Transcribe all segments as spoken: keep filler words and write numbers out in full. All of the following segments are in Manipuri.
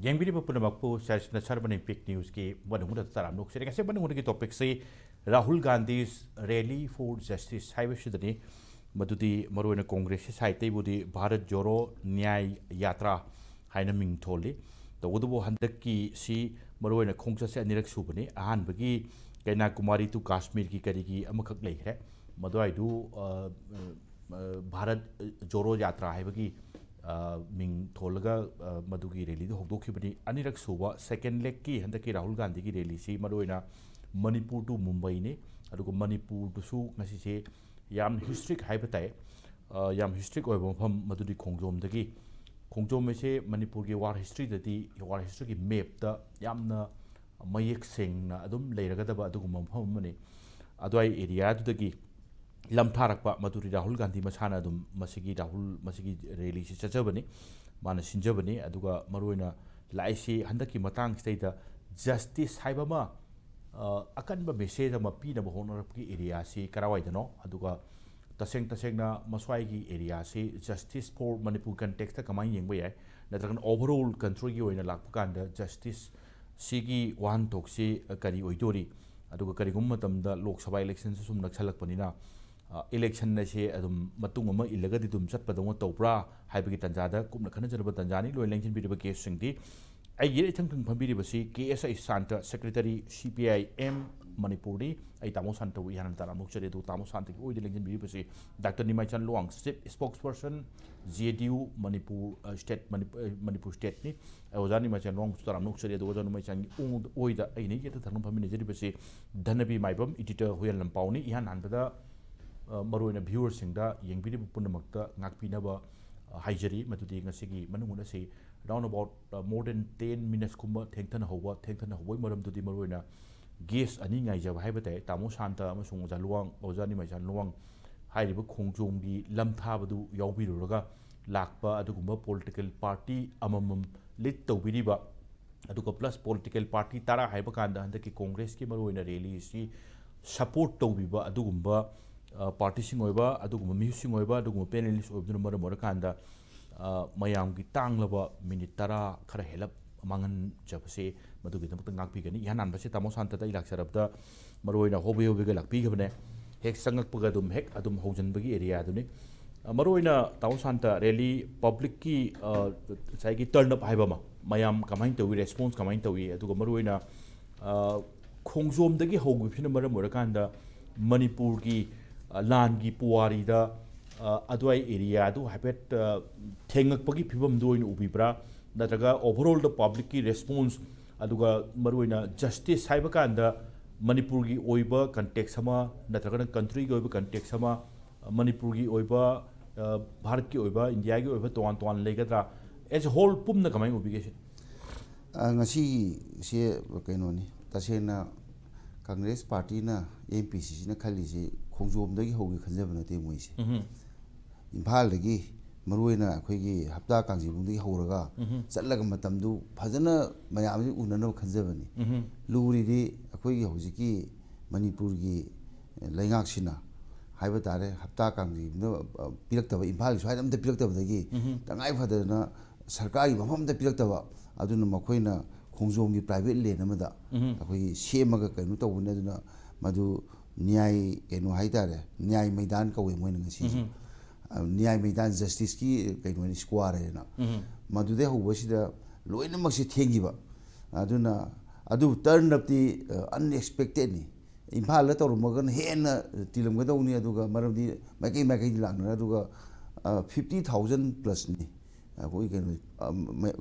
ꯌꯦꯡꯕꯤꯔꯤꯕ ꯄꯨꯝꯅꯃꯛꯄꯨ ꯁꯔꯁꯤꯅ ꯁꯔꯕꯅ ꯏꯝꯄꯦꯛ ꯅ꯭ꯌꯨꯁꯀꯤ ꯃꯅꯨꯡꯗ ꯇꯔꯥꯝꯅ ꯑꯣꯛꯆꯔꯤ꯫ ꯉꯁꯤ ꯃꯅꯨꯡꯗꯒꯤ ꯇꯣꯄꯤꯛꯁꯤ ꯔꯥꯍꯨꯜ ꯒꯥꯟꯙꯤꯁ ꯔꯦꯂꯤ ꯐꯣꯔ ꯖꯁꯇꯤꯁ ꯍꯥꯏꯕꯁꯤꯗꯅꯤ꯫ ꯃꯗꯨꯗꯤ ꯃꯔꯨꯑꯣꯏꯅ ꯀꯣꯡꯒ꯭ꯔꯦꯁꯀꯤ ꯁꯥꯏꯠꯇꯩꯕꯨꯗꯤ ꯚꯥꯔꯠ ꯖꯣꯔꯣ ꯅ꯭ꯌꯥꯏ ꯌꯥꯇ꯭ꯔꯥ ꯍꯥꯏꯅ ꯃꯤꯡ ꯊꯣꯜꯂꯤ꯫ ꯇꯧꯕꯇꯕꯨ ꯍꯟꯗꯛꯀꯤꯁꯤ ꯃꯔꯨꯑꯣꯏꯅ ꯈꯣꯡꯆꯠꯁꯦ ꯑꯅꯤꯔꯛ ꯁꯨꯕꯅꯤ꯫ ꯑꯍꯥꯟꯕꯒꯤ ꯀꯩꯅꯥꯀꯨꯃꯥꯔꯤ ꯇꯨ ꯀꯥꯁꯃꯤꯔꯒꯤ ꯀꯔꯤꯒꯤ ꯑꯃꯈꯛ ꯂꯩꯈ꯭ꯔꯦ꯫ ꯃꯗꯨꯋꯥꯏꯗꯨ, ꯑ, ꯑ, ꯚꯥꯔꯠ ꯖꯣꯔꯣ ꯌꯥꯇ꯭ꯔꯥ ꯍꯥꯏꯕꯒꯤ, ꯑ, ꯃꯤꯡ ꯊꯣꯜꯂꯒ, ꯑ, ꯃꯗꯨꯒꯤ ꯔꯦꯂꯤꯗꯨ ꯍꯧꯗꯣꯛꯈꯤꯕꯅꯤ꯫ ꯑꯅꯤꯔꯛ ꯁꯨꯕ ꯁꯦꯀꯦꯟ ꯂꯦꯒꯀꯤ ꯍꯟꯗꯛꯀꯤ ꯔꯥꯍꯨꯜ ꯒꯥꯟꯙꯤꯒꯤ ꯔꯦꯂꯤꯁꯤ ꯃꯔꯨꯑꯣꯏꯅ ꯃꯅꯤꯄꯨꯔ ꯇꯨ ꯃꯨꯝꯕꯩꯅꯤ꯫ ꯑꯗꯨꯒ ꯃꯅꯤꯄꯨꯔꯗꯨꯁꯨ ꯉꯁꯤꯁꯦ ꯌꯥꯝ ꯍꯤꯁꯇ꯭ꯔꯤꯛ ꯍꯥꯏꯕ ꯇꯥꯏ, ꯑ, ꯌꯥꯝ ꯍꯤꯁꯇ꯭ꯔꯤꯛ ꯑꯣꯏꯕ ꯃꯐꯝ ꯃꯗꯨꯗꯤ ꯈꯣꯡꯖꯣꯝꯗꯒꯤ, ꯈꯣꯡꯖꯣꯝ ꯍꯥꯏꯁꯦ ꯃꯅꯤꯄꯨꯔꯒꯤ ꯋꯥꯔ ꯍꯤꯁꯇ꯭ꯔꯤꯗꯗꯤ, ꯋꯥꯔ ꯍꯤꯁꯇ꯭ꯔꯤꯒꯤ ꯃꯦꯞꯇ ꯌꯥꯝꯅ ꯃꯌꯦꯛ ꯁꯦꯡꯅ ꯑꯗꯨꯝ ꯂꯩꯔꯒꯗꯕ ꯑꯗꯨꯒꯨꯝꯕ ꯃꯐꯝ ꯑꯃꯅꯤ꯫ ꯑꯗꯨꯋꯥꯏ ꯑꯦꯔꯤꯌꯥꯗꯨꯗꯒꯤ ꯂꯝꯊꯥꯔꯛꯄ ꯃꯗꯨꯗꯤ ꯔꯥꯍꯨꯜ ꯒꯥꯟꯙꯤ ꯃꯁꯥꯅ ꯑꯗꯨꯝ ꯃꯁꯤꯒꯤ ꯔꯥꯍꯨꯜ, ꯃꯁꯤꯒꯤ ꯔꯦꯂꯤꯁꯤ ꯆꯠꯆꯕꯅꯤ, ꯃꯥꯅ ꯁꯤꯟꯖꯕꯅꯤ꯫ ꯑꯗꯨꯒ ꯃꯔꯨꯑꯣꯏꯅ ꯂꯥꯛꯏꯁꯤ ꯍꯟꯗꯛꯀꯤ ꯃꯇꯥꯡꯁꯤꯗꯩꯗ ꯖꯁꯇꯤꯁ ꯍꯥꯏꯕ ꯑꯃ, ꯑ, ꯑꯀꯟꯕ ꯃꯦꯁꯦꯖ ꯑꯃ ꯄꯤꯅꯕ ꯍꯣꯠꯅꯔꯛꯄꯒꯤ ꯑꯦꯔꯤꯌꯥꯁꯤ ꯀꯔꯥꯏꯋꯥꯏꯗꯅꯣ? ꯑꯗꯨꯒ ꯇꯁꯦꯡ ꯇꯁꯦꯡꯅ ꯃꯁ꯭ꯋꯥꯏꯒꯤ ꯑꯦꯔꯤꯌꯥꯁꯤ ꯖꯁꯇꯤꯁ ꯐꯣꯔ ꯃꯅꯤꯄꯨꯔ ꯀꯟꯇꯦꯛꯁꯇ ꯀꯃꯥꯏꯅ ꯌꯦꯡꯕ ꯌꯥꯏ? ꯅꯠꯇ꯭ꯔꯒꯅ ꯑꯣꯚꯔꯑꯣꯜ ꯀꯟꯇ꯭ꯔꯤꯒꯤ ꯑꯣꯏꯅ ꯂꯥꯛꯄ ꯀꯥꯟꯗ ꯖꯁꯇꯤꯁ ꯁꯤꯒꯤ ꯋꯥꯍꯟꯊꯣꯛꯁꯤ, ꯑ, ꯀꯔꯤ ꯑꯣꯏꯗꯣꯔꯤ? ꯑꯗꯨꯒ ꯀꯔꯤꯒꯨꯝꯕ ꯃꯇꯝꯗ ꯂꯣꯛ ꯁꯚꯥ ꯏꯂꯦꯛꯁꯟꯁꯨ ꯁꯨꯝ ꯅꯛꯁꯜꯂꯛꯄꯅꯤꯅ, ꯑ, ꯏꯂꯦꯛꯁꯟ ꯑꯁꯦ ꯑꯗꯨꯝ ꯃꯇꯨꯡ ꯑꯃ ꯏꯜꯂꯒꯗꯤ ꯑꯗꯨꯝ ꯆꯠꯄꯗꯧꯅ ꯇꯧꯕ꯭ꯔꯥ ꯍꯥꯏꯕꯒꯤ ꯇꯥꯟꯖꯥꯗ ꯀꯨꯞꯅ ꯈꯟꯅꯖꯅꯕ ꯇꯥꯟꯖꯥꯅꯤ꯫ ꯂꯣꯏꯅ ꯂꯦꯡꯁꯤꯟꯕꯤꯔꯤꯕ ꯒꯦꯁꯁꯤꯡꯗꯤ ꯑꯩꯒꯤ ꯏꯊꯪ ꯊꯪ ꯐꯝꯕꯤꯔꯤꯕꯁꯤ ꯀꯦ ꯑꯦꯁ ꯑꯥꯏ ꯁꯥꯟꯇ, ꯁꯦꯀ꯭ꯔꯦꯇꯔꯤ ꯁꯤ ꯄꯤ ꯑꯥꯏ ꯑꯦꯝ ꯃꯅꯤꯄꯨꯔꯅꯤ꯫ ꯑꯩ ꯇꯥꯃꯣ ꯁꯥꯟꯇꯕꯨ ꯏꯍꯥꯟ ꯍꯥꯟꯅ ꯇꯔꯥꯝꯅ ꯑꯣꯛꯆꯔꯤ꯫ ꯑꯗꯨ ꯇꯥꯃꯣ ꯁꯥꯟꯇꯒꯤ ꯑꯣꯏꯗ ꯂꯦꯡꯁꯤꯟꯕꯤꯔꯤꯕꯁꯤ doctor Nimaichan Luwang, chief spokesperson, J D U Manipur, uh, state, Manipur, ꯑ, ꯃꯅꯤꯄꯨꯔ ꯁ꯭ꯇꯦꯠꯅꯤ꯫ ꯑꯣꯖꯥ ꯅꯤꯃꯥꯏꯆꯥꯟ ꯂꯨꯋꯥꯡꯕꯨꯁꯨ ꯇꯔꯥꯝꯅ ꯑꯣꯛꯆꯔꯤ꯫ ꯑꯗꯨꯒ ꯑꯣꯖꯥ ꯅꯤꯃꯥꯏꯆꯥꯟꯒꯤ ꯑꯣꯏꯗ ꯑꯩꯅ ꯌꯦꯠꯇ ꯊꯪꯅ ꯐꯝꯃꯤꯟꯅꯖꯔꯤꯕꯁꯤ ꯙꯅꯕꯤ ꯃꯥꯏꯕꯝ, ꯏꯗꯤꯇꯔ ꯍꯨꯌꯦꯟ ꯂꯝꯄꯥꯎꯅꯤ꯫ ꯏꯍꯥꯟ ꯍꯥꯟꯕꯗ, ꯑ, ꯃꯔꯨꯑꯣꯏꯅ ꯚ꯭ꯌꯨꯋꯔꯁꯤꯡꯗ, ꯌꯦꯡꯕꯤꯔꯤꯕ ꯄꯨꯝꯅꯃꯛꯇ ꯉꯥꯛꯄꯤꯅꯕ, ꯑ, ꯍꯥꯏꯖꯔꯤ꯫ ꯃꯗꯨꯗꯤ ꯉꯁꯤꯒꯤ ꯃꯅꯨꯡ ꯑꯁꯤ round about, ꯑ, more than ten minutes ꯀꯨꯝꯕ ꯊꯦꯡꯊꯅ ꯍꯧꯕ, ꯊꯦꯡꯊꯅ ꯍꯧꯕꯒꯤ ꯃꯔꯝꯗꯨꯗꯤ ꯃꯔꯨꯑꯣꯏꯅ ꯒꯦꯁ ꯑꯅꯤ ꯉꯥꯏꯖꯕ ꯍꯥꯏꯕ ꯇꯥꯏ, ꯇꯥꯃꯣ ꯁꯥꯟꯇ ꯑꯃꯁꯨꯡ ꯑꯣꯖꯥ ꯂꯨꯋꯥꯡ, ꯑꯣꯖꯥ ꯅꯤꯃꯥꯏꯆꯥꯟ ꯂꯨꯋꯥꯡ꯫ ꯍꯥꯏꯔꯤꯕ ꯈꯣꯡꯖꯣꯝꯒꯤ ꯂꯝ ꯊꯥꯕꯗꯨ ꯌꯥꯎꯕꯤꯔꯨꯔꯒ ꯂꯥꯛꯄ ꯑꯗꯨꯒꯨꯝꯕ ꯄꯣꯂꯤꯇꯤꯀꯦꯜ ꯄꯥꯔꯇꯤ ꯑꯃꯃꯝ ꯂꯤꯗ ꯇꯧꯕꯤꯔꯤꯕ, ꯑꯗꯨꯒ ꯄ꯭ꯂꯁ ꯄꯣꯂꯤꯇꯤꯀꯦꯜ ꯄꯥꯔꯇꯤ ꯇꯔꯥ ꯍꯥꯏꯕ ꯀꯥꯟꯗ ꯍꯟꯗꯛꯀꯤ ꯀꯣꯡꯒ꯭ꯔꯦꯁꯀꯤ ꯃꯔꯨꯑꯣꯏꯅ ꯔꯦꯂꯤꯁꯤ ꯁꯄꯣꯔꯠ ꯇꯧꯕꯤꯕ ꯑꯗꯨꯒꯨꯝꯕ, ꯑ, ꯄꯥꯔꯇꯤꯁꯤꯡ ꯑꯣꯏꯕ, ꯑꯗꯨꯒꯨꯝꯕ ꯃꯤꯍꯨꯠꯁꯤꯡ ꯑꯣꯏꯕ, ꯑꯗꯨꯒꯨꯝꯕ ꯄꯦꯅꯦꯂꯤꯁ ꯑꯣꯏꯕꯗꯨꯅ ꯃꯔꯝ ꯑꯣꯏꯔꯀꯥꯟꯗ, ꯑ, ꯃꯌꯥꯝꯒꯤ ꯇꯥꯡꯂꯕ ꯃꯤꯅꯤꯠ ꯇꯔꯥ ꯈꯔ ꯍꯦꯜꯂꯞ ꯃꯥꯡꯍꯟꯖꯕꯁꯦ ꯃꯗꯨꯒꯤꯗꯃꯛꯇ ꯉꯥꯛꯄꯤꯒꯅꯤ꯫ ꯏꯍꯥꯟ ꯍꯥꯟꯕꯁꯦ ꯇꯥꯃꯣ ꯁꯥꯟꯇꯗ ꯑꯩ ꯂꯥꯛꯆꯔꯕꯗ ꯃꯔꯨꯑꯣꯏꯅ ꯍꯣꯕꯦ ꯍꯣꯕꯦꯒ ꯂꯥꯛꯄꯤꯈꯤꯕꯅꯦ꯫ ꯍꯦꯛ ꯆꯪꯉꯛꯄꯒ ꯑꯗꯨꯝ ꯍꯦꯛ ꯑꯗꯨꯝ ꯍꯧꯖꯤꯟꯕꯒꯤ ꯑꯦꯔꯤꯌꯥꯗꯨꯅꯤ꯫ ꯑ, ꯃꯔꯨꯑꯣꯏꯅ ꯇꯥꯃꯣ ꯁꯥꯟꯇ ꯔꯦꯂꯤ ꯄꯕ꯭ꯂꯤꯛꯀꯤ, ꯑ, ꯉꯁꯥꯏꯒꯤ ꯇꯔꯟ ꯑꯞ ꯍꯥꯏꯕ ꯑꯃ, ꯃꯌꯥꯝ ꯀꯃꯥꯏꯅ ꯇꯧꯏ, ꯔꯦꯁꯄꯣꯟꯁ ꯀꯃꯥꯏꯅ ꯇꯧꯏ, ꯑꯗꯨꯒ ꯃꯔꯨꯑꯣꯏꯅ, ꯑ, ꯈꯣꯡꯖꯣꯝꯗꯒꯤ ꯍꯧꯈꯤꯕꯁꯤꯅ ꯃꯔꯝ ꯑꯣꯏꯔꯀꯥꯟꯗ ꯃꯅꯤꯄꯨꯔꯒꯤ, ꯑ, ꯂꯥꯟꯒꯤ ꯄꯨꯋꯥꯔꯤꯗ, ꯑ, ꯑꯗꯨꯋꯥꯏ ꯑꯦꯔꯤꯌꯥꯗꯨ ꯍꯥꯏꯐꯦꯠ, ꯑ, ꯊꯦꯡꯉꯛꯄꯒꯤ ꯐꯤꯕꯝꯗꯨ ꯑꯣꯏꯅ ꯎꯕꯤꯕ꯭ꯔꯥ? ꯅꯠꯇ꯭ꯔꯒ ꯑꯣꯚꯔꯑꯣꯜꯗ ꯄꯕ꯭ꯂꯤꯛꯀꯤ ꯔꯦꯁꯄꯣꯟꯁ, ꯑꯗꯨꯒ ꯃꯔꯨꯑꯣꯏꯅ ꯖꯁꯇꯤꯁ ꯍꯥꯏꯕ ꯀꯥꯟꯗ ꯃꯅꯤꯄꯨꯔꯒꯤ ꯑꯣꯏꯕ ꯀꯟꯇꯦꯛꯁ ꯑꯃ ꯅꯠꯇ꯭ꯔꯒꯅ ꯀꯟꯇ꯭ꯔꯤꯒꯤ ꯑꯣꯏꯕ ꯀꯟꯇꯦꯛꯁ ꯑꯃ, ꯃꯅꯤꯄꯨꯔꯒꯤ ꯑꯣꯏꯕ, ꯑ, ꯚꯥꯔꯠꯀꯤ ꯑꯣꯏꯕ, ꯏꯟꯗꯤꯌꯥꯒꯤ ꯑꯣꯏꯕ ꯇꯣꯉꯥꯟ ꯇꯣꯉꯥꯟ ꯂꯩꯒꯗ꯭ꯔꯥ? ꯑꯦꯖ ꯑꯦ ꯍꯣꯜ ꯄꯨꯝꯅ ꯀꯃꯥꯏꯅ ꯎꯕꯤꯒꯦ ꯁꯤꯅꯤ? ꯑ, ꯉꯁꯤꯁꯦ ꯀꯩꯅꯣꯅꯤ, ꯇꯁꯦꯡꯅ ꯀꯪꯒ꯭ꯔꯦꯁ ꯄꯥꯔꯇꯤꯅ, ꯑꯦꯝ ꯄꯤ ꯁꯤꯁꯤꯅ ꯈꯜꯂꯤꯁꯤ ꯈꯣꯡꯖꯣꯝꯗꯒꯤ ꯍꯧꯒꯦ ꯈꯟꯖꯕ ꯅꯠꯇꯦ ꯃꯣꯏꯁꯦ꯫ ꯎꯝꯍꯨꯝ꯫ ꯏꯝꯐꯥꯜꯗꯒꯤ, ꯃꯔꯨꯑꯣꯏꯅ ꯑꯩꯈꯣꯏꯒꯤ ꯍꯞꯇꯥ ꯀꯥꯡꯖꯩꯕꯨꯡꯗꯒꯤ ꯍꯧꯔꯒ ꯎꯝꯍꯨꯝ꯫ ꯆꯠꯂꯒ ꯃꯇꯝꯗꯨ ꯐꯖꯅ ꯃꯌꯥꯝꯁꯤ ꯎꯅꯅꯕ ꯈꯟꯖꯕꯅꯤ꯫ ꯎꯝꯍꯨꯝ꯫ ꯂꯨꯔꯤꯗꯤ ꯑꯩꯈꯣꯏꯒꯤ ꯍꯧꯖꯤꯛꯀꯤ ꯃꯅꯤꯄꯨꯔꯒꯤ ꯂꯩꯉꯥꯛꯁꯤꯅ ꯍꯥꯏꯕ ꯇꯥꯔꯦ, ꯍꯞꯇꯥ ꯀꯥꯡꯖꯩꯕꯨꯡꯗ, ꯑ, ꯄꯤꯔꯛꯇꯕ, ꯏꯝꯐꯥꯜꯒꯤ ꯁ꯭ꯋꯥꯏꯗ ꯑꯝꯇ ꯄꯤꯔꯛꯇꯕꯗꯒꯤ ꯎꯝꯍꯨꯝ꯫ ꯇꯉꯥꯏ ꯐꯗꯗꯅ ꯁꯔꯀꯥꯔꯒꯤ ꯃꯐꯝ ꯑꯝꯇ ꯄꯤꯔꯛꯇꯕ, ꯑꯗꯨꯅ ꯃꯈꯣꯏꯅ ꯈꯣꯡꯖꯣꯝꯒꯤ ꯄ꯭ꯔꯥꯏꯚꯦꯠ ꯂꯦꯟ ꯑꯃꯗ ꯎꯝꯍꯨꯝ꯫ ꯑꯩꯈꯣꯏꯒꯤ ꯁꯦꯝꯃꯒ ꯀꯩꯅꯣ ꯇꯧꯕꯅꯤ꯫ ꯑꯗꯨꯅ ꯃꯗꯨ ꯅ꯭ꯌꯥꯏ ꯀꯩꯅꯣ ꯍꯥꯏꯇꯥꯔꯦ, ꯅ꯭ꯌꯥꯏ ꯃꯩꯗꯥꯟ ꯀꯧꯋꯦ ꯃꯣꯏꯅ ꯉꯁꯤꯁꯦ꯫ ꯎꯝꯍꯨꯝ꯫ ꯑ, ꯅ꯭ꯌꯥꯏ ꯃꯩꯗꯥꯟ, ꯖꯁꯇꯤꯁꯀꯤ ꯀꯩꯅꯣꯅꯤ, ꯁ꯭ꯀ꯭ꯋꯥꯔ ꯍꯥꯏꯅ꯫ ꯎꯝꯍꯨꯝ꯫ ꯃꯗꯨꯗꯩ ꯍꯧꯕꯁꯤꯗ ꯂꯣꯏꯅꯃꯛꯁꯦ ꯊꯦꯡꯈꯤꯕ꯫ ꯑꯗꯨꯅ ꯑꯗꯨ ꯇꯔꯟ ꯑꯞꯇꯤ, ꯑ, ꯑꯟꯑꯦꯛꯁꯄꯦꯛꯇꯦꯠꯅꯤ꯫ ꯏꯝꯐꯥꯜꯗ ꯇꯧꯔꯝꯃꯒꯅ ꯍꯦꯟꯅ ꯇꯤꯜꯂꯝꯒꯗꯧꯅꯤ꯫ ꯑꯗꯨꯒ ꯃꯔꯝꯗꯤ ꯃꯥꯏꯀꯩ ꯃꯥꯏꯀꯩꯗꯤ ꯂꯥꯛꯅꯔꯦ꯫ ꯑꯗꯨꯒ, ꯑ, ꯐꯤꯐꯇꯤ ꯊꯥꯎꯖꯟ ꯄ꯭ꯂꯁꯅꯤ꯫ ꯑꯩꯈꯣꯏ ꯀꯩꯅꯣ, ꯑ, ꯃꯩ-,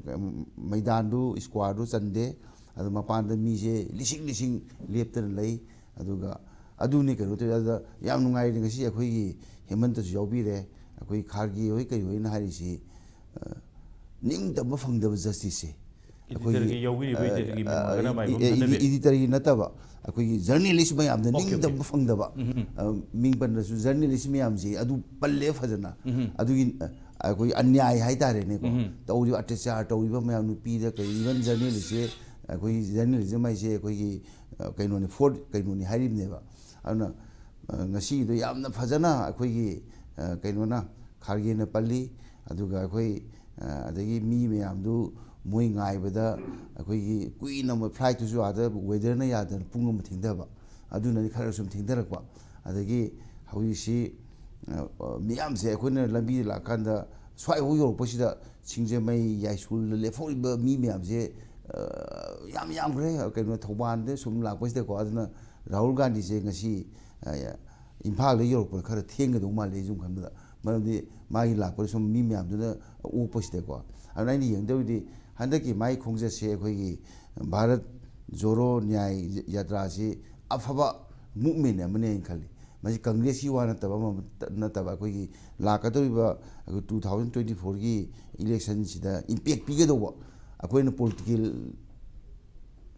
ꯃꯩꯗꯥꯟꯗꯨ, ꯁ꯭ꯀ꯭ꯋꯥꯔꯗꯨ ꯆꯟꯗꯦ꯫ ꯑꯗꯨ ꯃꯄꯥꯟꯗ ꯃꯤꯁꯦ ꯂꯤꯁꯤꯡ ꯂꯤꯁꯤꯡ ꯂꯦꯞꯇꯅ ꯂꯩ꯫ ꯑꯗꯨꯒ ꯑꯗꯨꯅꯤ ꯀꯩꯅꯣ ꯇꯧꯋꯤ꯫ ꯑꯗꯨꯗ ꯌꯥꯝ ꯅꯨꯡꯉꯥꯏꯔꯦ, ꯉꯁꯤ ꯑꯩꯈꯣꯏꯒꯤ ꯍꯦꯃꯟꯇꯁꯨ ꯌꯥꯎꯕꯤꯔꯦ, ꯑꯩꯈꯣꯏ ꯈꯥꯔꯒꯦ ꯍꯣꯏ ꯀꯔꯤ ꯍꯣꯏꯅ ꯍꯥꯏꯔꯤꯁꯤ, ꯑ, ꯅꯤꯡꯇꯝꯕ ꯐꯪꯗꯕ ꯖꯁꯇꯤꯁꯁꯦ꯫ ꯑꯩꯈꯣꯏꯒꯤ, ꯏꯗꯤꯇꯔꯒꯤ ꯌꯥꯎꯕꯤꯔꯤꯕ ꯑ, ꯏꯗꯤꯇꯔꯒꯤ ꯃꯤꯡ ꯑ, ꯑꯣꯏꯔꯒꯅ ꯏ-, ꯃꯥꯏꯕꯝ ꯏ-, ꯊꯥꯗꯕꯤ꯫ ꯏꯗꯤꯇꯔꯒꯤ ꯅꯠꯇꯕ, ꯑꯩꯈꯣꯏꯒꯤ ꯖꯔꯅꯦꯂꯤꯁ ꯃꯌꯥꯝꯗ ꯑꯣꯀꯦ, ꯑꯣꯀꯦ꯫ ꯅꯤꯡꯇꯝꯕ ꯐꯪꯗꯕ, ꯎꯝ, ꯎꯝ꯫ ꯑ, ꯃꯤꯡ ꯄꯟꯗ꯭ꯔꯁꯨ ꯖꯔꯅꯦꯂꯤꯁ ꯃꯌꯥꯝꯁꯦ ꯑꯗꯨ ꯄꯜꯂꯦ ꯐꯖꯅ꯫ ꯎꯝ, ꯎꯝ꯫ ꯑꯗꯨꯒꯤ, ꯑ, ꯑꯩꯈꯣꯏ ꯑꯟꯌꯥꯏ ꯍꯥꯏꯇꯥꯔꯦꯅꯦꯀꯣ꯫ ꯎꯝ, ꯎꯝ꯫ ꯇꯧꯔꯤꯕ ꯑꯇ꯭ꯌꯥꯆꯥꯔ ꯇꯧꯔꯤꯕ ꯃꯌꯥꯝ, ꯅꯨꯄꯤꯗ ꯀꯔꯤ, ꯏꯚꯟ ꯖꯔꯅꯦꯂꯤꯁꯁꯦ, ꯑꯩꯈꯣꯏꯒꯤ ꯖꯔꯅꯦꯂꯤꯖꯝ ꯍꯥꯏꯁꯦ ꯑꯩꯈꯣꯏꯒꯤ, ꯑ, ꯀꯩꯅꯣꯅꯤ, ꯐꯣꯔꯠ ꯀꯩꯅꯣꯅꯤ ꯍꯥꯏꯔꯤꯕꯅꯦꯕ꯫ ꯑꯗꯨꯅ, ꯑ, ꯉꯁꯤꯒꯤꯗꯣ ꯌꯥꯝꯅ ꯐꯖꯅ ꯑꯩꯈꯣꯏꯒꯤ, ꯑ, ꯀꯩꯅꯣꯅ, ꯈꯥꯔꯒꯦꯅ ꯄꯜꯂꯤ꯫ ꯑꯗꯨꯒ ꯑꯩꯈꯣꯏ, ꯑ, ꯑꯗꯒꯤ ꯃꯤ ꯃꯌꯥꯝꯗꯨ ꯃꯣꯏ ꯉꯥꯏꯕꯗ ꯑꯩꯈꯣꯏꯒꯤ ꯀꯨꯏꯅ ꯑꯃ flightꯇꯨꯁꯨ ꯑꯥꯗ weatherꯅ ꯌꯥꯗꯅ ꯄꯨꯡ ꯑꯃ ꯊꯦꯡꯊꯕ, ꯑꯗꯨꯅꯗꯤ ꯈꯔ ꯁꯨꯝ ꯊꯦꯡꯊꯔꯛꯄ꯫ ꯑꯗꯒꯤ ꯍꯧꯖꯤꯛꯁꯤ, ꯑ, ꯃꯤꯌꯥꯝꯁꯦ ꯑꯩꯈꯣꯏꯅ ꯂꯝꯕꯤꯗ ꯂꯥꯛꯀꯥꯟꯗ ꯁ꯭ꯋꯥꯏꯐꯥꯎ ꯌꯧꯔꯛꯄꯁꯤꯗ ꯁꯤꯡꯖꯃꯩ, ꯌꯥꯏꯁ꯭ꯀꯨꯜꯗ ꯂꯦꯞꯍꯧꯔꯤꯕ ꯃꯤ ꯃꯌꯥꯝꯁꯦ, ꯑ, ꯌꯥꯝ ꯌꯥꯝꯈ꯭ꯔꯦ꯫ ꯀꯩꯅꯣ, ꯊꯧꯕꯥꯜꯗ ꯁꯨꯝ ꯂꯥꯛꯄꯁꯤꯗꯀꯣ, ꯑꯗꯨꯅ ꯔꯥꯍꯨꯜ ꯒꯥꯟꯙꯤꯁꯦ ꯉꯁꯤ, ꯑ, ꯏꯝꯐꯥꯜꯗ ꯌꯧꯔꯛꯄꯗ ꯈꯔ ꯊꯦꯡꯒꯗꯧ ꯃꯥꯜꯂꯦ, ꯑꯩ ꯁꯨꯝ ꯈꯟꯕꯗ꯫ ꯃꯔꯝꯗꯤ ꯃꯥꯒꯤ ꯂꯥꯛꯄꯗ ꯁꯨꯝ ꯃꯤ ꯃꯌꯥꯝꯗꯨꯅ ꯑꯣꯛꯄꯁꯤꯗꯀꯣ꯫ ꯑꯗꯨꯅ ꯑꯩꯅ ꯌꯦꯡꯗꯧꯔꯤꯗꯤ ꯍꯟꯗꯛꯀꯤ ꯃꯥꯒꯤ ꯈꯣꯡꯆꯠꯁꯦ ꯑꯩꯈꯣꯏꯒꯤ ꯚꯥꯔꯠ ꯖꯣꯔꯣ ꯅ꯭ꯌꯥꯏ ꯌꯥꯇ꯭ꯔꯥꯁꯤ ꯑꯐꯕ movement ꯑꯃꯅꯤ ꯍꯥꯏꯅ ꯈꯜꯂꯤ꯫ ꯃꯁꯤ ꯀꯪꯒ꯭ꯔꯦꯁꯀꯤ ꯋꯥ ꯅꯠꯇꯕ ꯑꯃ ꯅꯠꯇꯕ, ꯑꯩꯈꯣꯏꯒꯤ ꯂꯥꯛꯀꯗꯧꯔꯤꯕ ꯑꯩꯈꯣꯏ two thousand twenty fourꯒꯤ electionꯁꯤꯗ impact ꯄꯤꯒꯗꯧꯕ, ꯑꯩꯈꯣꯏꯅ political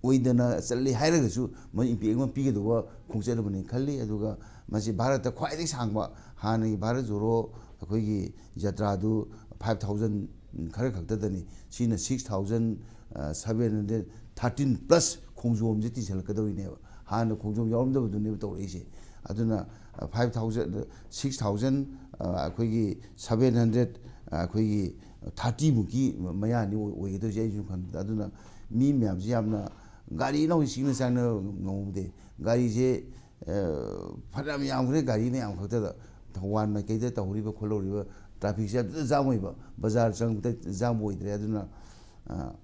ꯑꯣꯏꯗꯅ ꯆꯠꯂꯦ ꯍꯥꯏꯔꯒꯁꯨ ꯃꯗꯨ impact ꯑꯃ ꯄꯤꯒꯗꯧꯕ ꯈꯣꯡꯆꯠ ꯑꯃꯅꯤ ꯈꯜꯂꯤ꯫ ꯑꯗꯨꯒ ꯃꯁꯤ ꯚꯥꯔꯠꯇ ꯈ꯭ꯋꯥꯏꯗꯒꯤ ꯁꯥꯡꯕ, ꯍꯥꯟꯅꯒꯤ ꯚꯥꯔꯠ ꯖꯣꯔꯣ ꯑꯩꯈꯣꯏꯒꯤ ꯖꯇ꯭ꯔꯥꯗꯨ five thousand ꯈꯔ ꯈꯛꯇꯗꯅꯤ, ꯁꯤꯅ six thousand seven hundred thirteen plus ꯈꯣꯡꯖꯣꯝꯁꯦ ꯇꯤꯟꯁꯤꯜꯂꯛꯀꯗꯧꯔꯤꯅꯦꯕ꯫ ꯍꯥꯟꯅ ꯈꯣꯡꯖꯣꯝ ꯌꯥꯎꯔꯝꯗꯕꯗꯨꯅꯦꯕ ꯇꯧꯔꯛꯏꯁꯦ꯫ ꯑꯗꯨꯅ, ꯑ, five thousand, six thousand, ꯑ, ꯑꯩꯈꯣꯏꯒꯤ seven hundred, ꯑ, ꯑꯩꯈꯣꯏꯒꯤ thirty ꯃꯨꯛꯀꯤ ꯃꯌꯥꯅꯤ ꯑꯣꯏ-, ꯑꯣꯏꯒꯗꯣꯏꯁꯦ ꯑꯩꯁꯨ ꯈꯟꯕꯗ꯫ ꯑꯗꯨꯅ ꯃꯤ ꯃꯌꯥꯝꯁꯤ ꯌꯥꯝꯅ, ꯒꯥꯔꯤꯅ ꯍꯧꯖꯤꯛ ꯆꯤꯡꯅ ꯆꯪꯅ ꯉꯝꯍꯧꯗꯦ꯫ ꯒꯥꯔꯤꯁꯦ, ꯑ, ꯐꯅꯌꯥꯝ ꯌꯥꯝꯈ꯭ꯔꯦ, ꯒꯥꯔꯤ ꯃꯌꯥꯝ ꯈꯛꯇꯗ꯫ ꯊꯧꯕꯥꯜ ꯃꯥꯏꯀꯩꯗ ꯇꯧꯍꯧꯔꯤꯕ ꯈꯣꯠꯍꯧꯔꯤꯕ trafficꯁꯦ ꯑꯗꯨꯗ jam ꯑꯣꯏꯕ, ꯕꯖꯥꯔ ꯆꯪꯕꯗ jam ꯑꯣꯏꯗ꯭ꯔꯦ꯫ ꯑꯗꯨꯅ, ꯑ,